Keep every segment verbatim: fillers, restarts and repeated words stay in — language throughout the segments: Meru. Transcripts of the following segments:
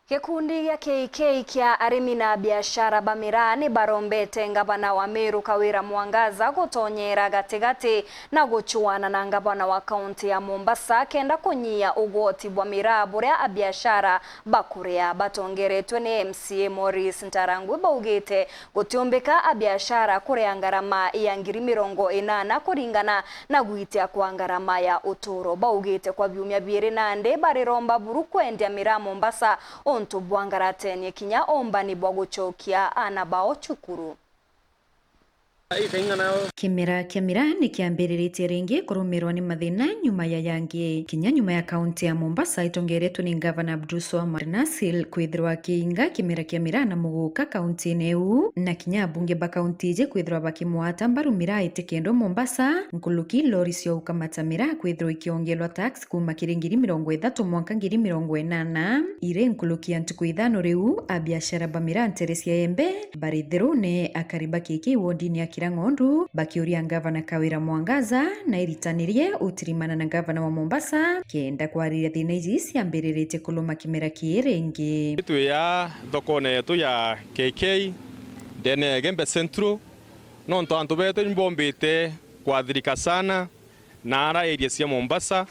Gikundi gia K K kia arimi na biashara ba miraa ni barombete ngavana wa Meru Kawira Mwangaza gutonyera gatigati na guchuana na ngavana wa kaunti ya Mombasa kenda kunyia ugwati bwa miraa buria abiashara bakuria. Batongeretwe ni M C A Maurice Ntarangwi baugite gutiumbika abiashara kuria ngarama ya ngiri mirongo inana kuringana na gwitia kwa ngarama ya uturo. Baugite kwa biumia biiri nandi bariromba buru kwendia miraa Mombasa untu bwa ngaratenie kinya umbani bwa gucokia aana bao cukuru. Kimera kia miraa ni kiambiriritie ringi kurumirwa ni mathina nyuma ya yangi. Kinya nyuma ya kaunti ya Mombasa itongeretwe ni Ngavana Abdulswamad Nasir kwithirwa akiinga kimera kia miraa na muguka kauntiine iu, na kinya abunge ba kaunti iji kwithirwa bakimwata mbaru miraa itikendwe Mombasa, nkuruki lori cia ukamata miraa kwithirwa ikiongelwa tax kuuma kiri ngiri mirongo ithatu mwanka ngiri mirongo inana. Iri nkuruki ya ntuku ithano riu, abiashara ba miraa ntere cia Embe bari ntherune, akari ba K K wodini ya Kirang'ondu bakiuria ngavana Kawira Mwangaza na iritanirie utirimana na ngavana wa Mombasa kenda kwariria thina iji ciambiriritie kuluma kimera kii ringi. Twi ya thokone yetu ya K K ndene ya Igembe Central, nontu antu betu ni bombite kwathirika sana na ara area cia Mombasa,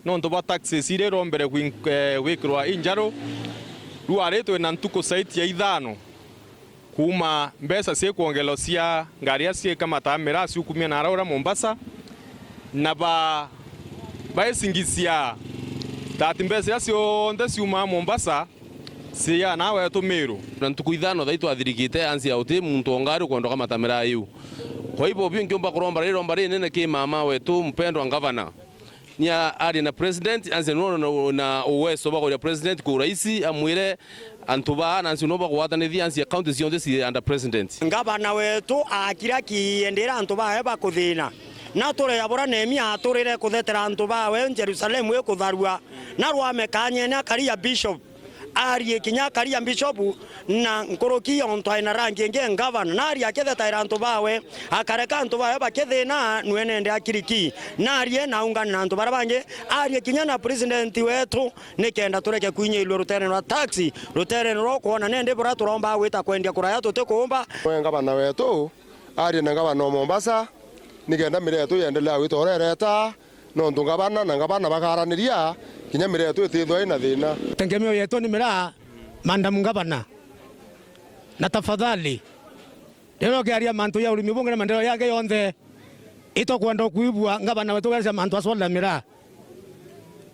nontu bwa taxes iria irombere gwin-, eh, gwikirwa injaru. Riu ari twina ntuku saiti ya ithano kuuma mbeca cikwongerwa cia ngari iria cikamataga miraa ciukumia na ara uria Mombasa, na ba-, baisingisia that mbeca iria cionthe ciumaa Mombasa cia na wetu Meru. Na ntuku ithano thai twathirikite, ansi ya uti muntu o ngari ukwenda ukamata miraa iu. Kwa hivyo, biu nkiumba kuromba riromba rinene ki mama wetu mpendwa ngavana. Ni a-, arie na president, ansi nwe na, na uwezo bwa kuria president kwa urahisi, amwire antu baa, na ansi nwe bagwatanithia, ansi ya county cionthe ci under president. Ngavana wetu akira kiendera antu bae bakuthina. Na tureya bura Nehemia aturire kuthetera antu bawe Jerusalemu ikutharua. Na rwame kanyene akaria bishop. Arie kinya akaria bishopu na nkuruki ya untu aina rangi ingi ngavana, na arie akithetaira antu bawe, akareka antu bawe bakithina, nwe nende akiriki, na arie na aungane na antu baria bangi, arie kinya na president wetu, nikenda tureke kwinyirua rutere rwa taxi, rutere rwa kwona nende buria turomba gwita kwendia kuraya tutikuumba. We ngavana wetu, arie na ngavana o Mombasa, nikenda miraa yetu yendelea gwita uria ireta, nontu ngavana na ngavana bakaraniria, kinya miraa yetu itithwa ina thina. Tegemeo yetu ni miraa, Madam Ngavana. Na tafadhali, riria ukiaria mantu ya urimi bungi na maendeleo yake yonthe, itukwenda kwigua ngavana wetu gerecia mantu asola miraa.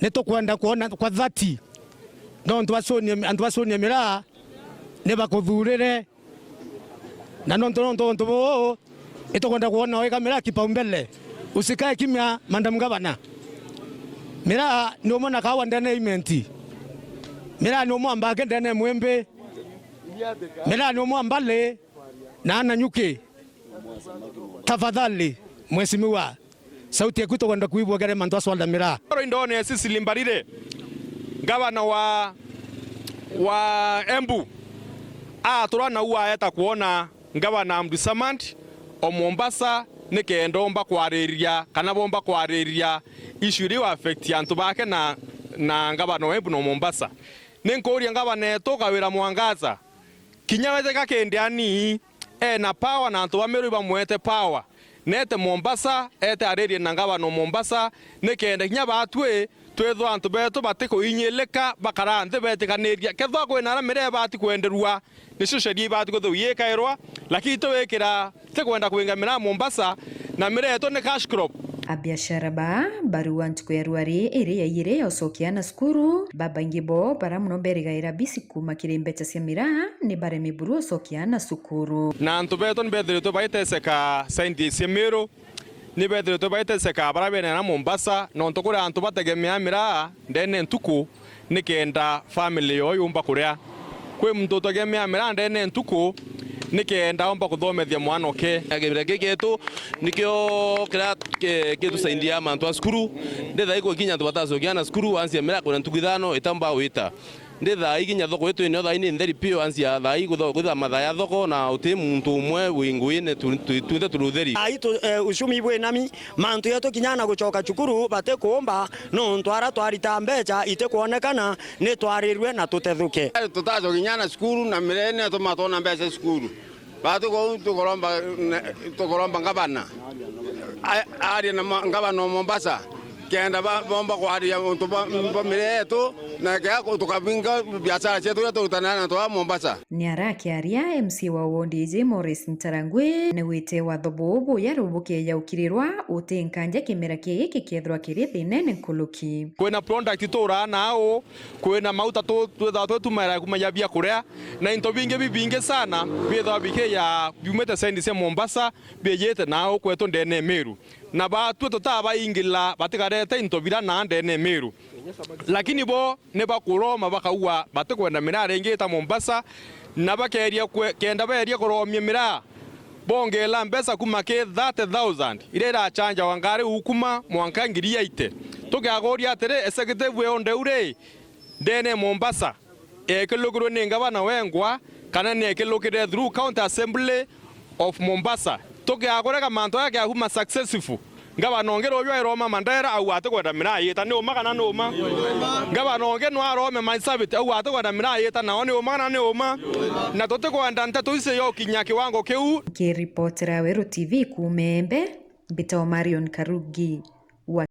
Nitukwenda kwona kwa dhati, nontu acunie, antu acunie miraa, ni bakuthurire. Na nontu, nontu untu buu, itukwenda kwona wika miraa kipaumbele. Usikae kimya, Madam Ngavana. Miraa ni umwe na kawa ndene ya Imenti. Miraa ni umwe wa Mbake ndene ya Mwimbi. Miraa ni umwe wa Mbale na Nanyuki. Tafadhali, Mheshimiwa, sauti yeku tukwenda kuigua kere mantu aswala miraa. Oro indone Cecily Mbarire, ngavana wa, wa Embu, atura nau aeta kwona ngavana Abdulswamad o Mombasa, nikenda omba kwariria kana bomba kwariria issue iria affect antu bake na, na ngavana wa Embu na Mombasa. Ninkuria ngavana etu Kawira Mwangaza, kinya weteka kindi ani, ena power na antu ba Meru ibamwete power. Nete Mombasa, ete aririe na ngavana o Mombasa, nikenda kinya batwi twithwa antu betu batikuinyilika, bakara nthi betikaniria. Kethwa kwina ara miraa ibati kwenderua, nicio sheria ibati kwithirwa igikairwa, lakini tiwikira, tikwenda kwinga miraa Mombasa, na miraa yetu ni cash crop. Abiashara ba barua ntuku ya ruari iri ya iiri ya ucokia aana cukuru, babaingi bo bara muno berigaira bisi kuuma kiri mbeca cia miraa, ni baremi buru ucokia aana cukuru. Na antu betu ni bethiritwe baiteseka saindi cia Meru, ni bethiritwe baiteseka bara bene na Mombasa, nontu kuri antu bategemea miraa ndene ntuku nikenda family yoo yumba kuria. Kwi muntu utegemea miraa ndene ntuku nikenda omba kuthomethia mwana oke. Kibira giki gitu nikio kira ki-, kitusaindia mantu a cukuru. Ndethai gukinya antu batacokia aana cukuru, ansia miraa kwina ntuku ithano itamba wita. Ndi thaa ii kinya thoko itu inio thaa ii ni ntheri piu, ansia thaa ii kutho-, kwitha mathaa ya thoko na uti muntu umwe wi nguine, tu-, tu-, tunthe turi utheri. Ai tu, eh, ushumi bwinami, mantu yetu kinya na gucoka cukuru batikuumba, nontu ara twarita mbeca itikwonekana, ni twarirwe na tutethuke. Tutacoka kinya na cukuru na mirene tumatwona mbeca cukuru. Batu kou tukuromba, ne-, tukuromba ngavana. A-, arie na ma-, ngavana o Mombasa. Kenda ba-, bomba kwaria untu bwa, bwa miria yetu, na kea ku-, tukabinga biashara cietu iria turutanaga na twa Mombasa. Ni arakiaria, M C A wa wondi iji Maurice Ntarangwi ni wite watho buu buya riu bukeyaukirirwa uti nkanja kimera kii giki kethirwa kiri thinene nkuruki. Kwina product turaa nau, kwina mauta tu-, twithawa twitumaira kumagia biakuria, na into bingi bibingi sana bithagwa bikiya biumite sendi cia Mombasa, biejite nau kwetu ndene Meru. Na batwi tutabaingila batikarete into bira na ndene Meru. Lakini bo ni bakuroma bakauga batikwenda miraa ringi ita Mombasa, na bakeria kwe-, kenda beria kuromia miraa, bongela mbeca kuma ki thirty thousand iria iracanjawa ngari uu kuma mwanka ngiri eighty. Tukiaguria atiri, executive io ndeu ri, ndene Mombasa, ekilukirwe ni ngavana wengwa, kana ni ekilukire through County Assembly of Mombasa? Tukiakurega mantu aya kiakuma successful, ngavana ungi ruuju airoma Mandera au atikwenda miraa yita, ni uma kana ni uma? Ngavana ungi no arome Marsabit au atikwenda miraa yita, nao ni uma kana ni uma? Na tutikwenda nteto ici yokinya kiwango kiu. Nkiripotera Weru T V kuuma Embe, mbitagwa Marion Karugi wa